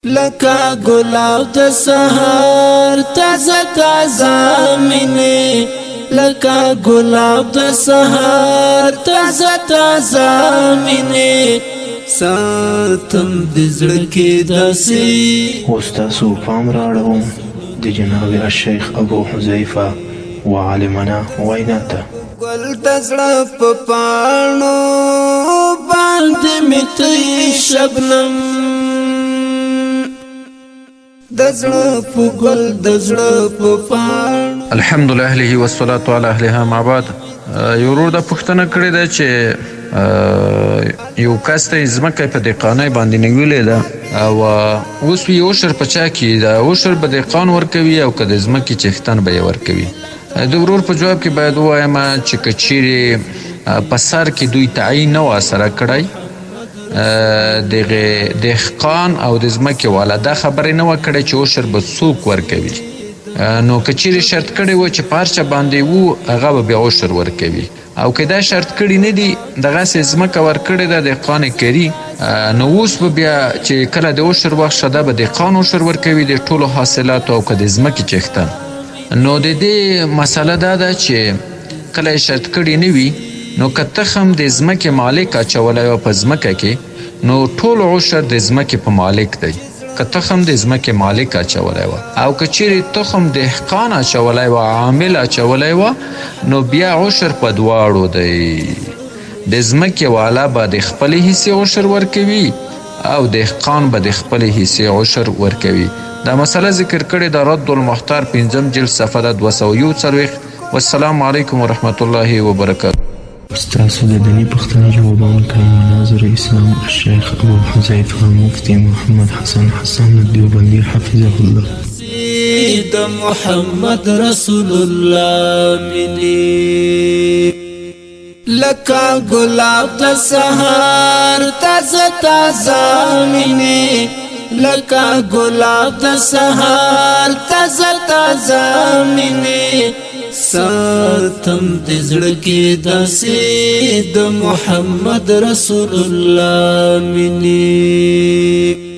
لکه ګلاب د سحر تازه تازه مینه، لکه ګلاب د سحر تازه تازه مینه، ساتم د زړه کې داسې. اوس تاسو پام راړوم د جناب الشیخ ابو حذیفه و عالمانه وینا ته. ګل د زړه په پاڼو باندې مې شبنم، د زړه په ګل، د زړه په پاڼو. الحمد لله والصلاة على اهلها ما بعد. یو ورور دا پوښتنه کړې ده چې یو کس ته ځمکه په دهقانۍ باندې نیولې ده او اوس یې عشر په چا کې ده؟ عشر به دهقان ورکوي او که د ځمکې څښتن به یې ورکوي؟ د ورور په جواب کې باید ووایم چې که چیرې په سر کې دوی تعین نه وه سره کړی، دغه دهقان او د ځمکې والا دا خبرې نه وه کړې چې عشر به څوک ورکوي، نو که چیرې شرط کړی و چې په هر چا باندې وو هغه به بیا عشر ورکوي، او که دا شرط کړی نه دي، دغسې ځمکه ورکړې ده دهقان کري، نو اوس به بیا چې کله د عشر وخت شه دا به دهقان عشر ورکوي د ټولو حاصلاتو او که د ځمکې څښتن؟ نو د دې مسله دا ده چې کله یې شرط کړی نه وي، نو که تخم د ځمکې مالک اچولی و په ځمکه کې، نو ټول عشر د ځمکې په مالک دی که تخم د ځمکې مالک اچولی و، او که چیرې تخم دهقان اچولی و، عامل اچولی و، نو بیا عشر په دواړو دی. د ځمکې والا به د خپلې حصې عشر ورکوي او دهقان به د خپلې حصې عشر ورکوي. دا مسله ذکر کړې ده رد المحتار پنځم جلد صفحه ده 241. والسلام علیکم ورحمت الله وبرکاته. ستاسو د دیني پوښتنې جوابونه کوي مناظر اسلام الشیخ ابو حذیفه مفتي محمد حسن حسن الدیوبندي حفظه الله. د محمد رسول الله مینه، لکه ګلاب د سحر تازه تازه مینه، لکه ګلاب د سحر تازه تازه مینه، ساتم د زړه کې داسې د محمد رسول الله مینه.